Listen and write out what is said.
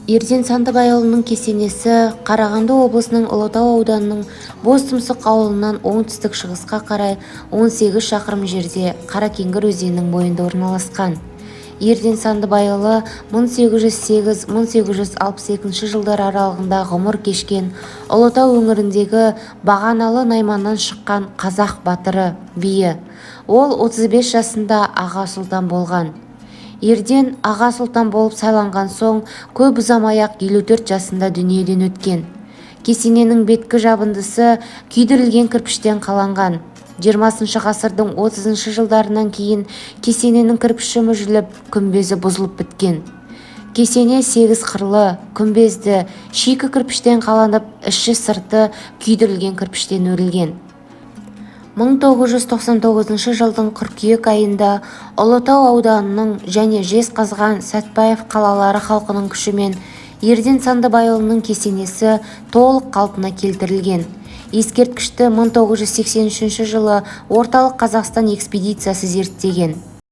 Ерден Сандыбайұлының кесенесі Қарағанды облысының Ұлытау ауданының Бозтұмсық ауылынан оңтүстік-шығысқа қарай 18 шақырым жерде, Қаракеңгір өзенінің бойында орналасқан. Ерден Сандыбайұлы 1808-1862 жылдар аралығында ғұмыр кешкен, Ұлытау өңіріндегі Бағаналы найманнан шыққан қазақ батыры, биі. Ол 35 жасында аға сұлтан болған. Ерден аға сұлтан болып сайланған соң көп ұзамай-ақ 54 жасында дүниеден өткен. Кесененің беткі жабындысы күйдірілген кірпіштен қаланған. 20 ғасырдың 30 жылдарынан кейін кесененің кірпіші мүжіліп, күмбезі бұзылып біткен. Кесене сегіз қырлы, күмбезді, шикі кірпіштен қаланып, іші-сырты күйдірілген кірпіштен өрілген. 1999 жылдың қыркүйек айында Ұлытау ауданының және Жезқазған, Сәтбаев қалалары халқының күшімен Ерден Сандыбайұлының кесенесі толық қалпына келтірілген. Ескерткішті 1983 жылы Орталық Қазақстан экспедициясы зерттеген.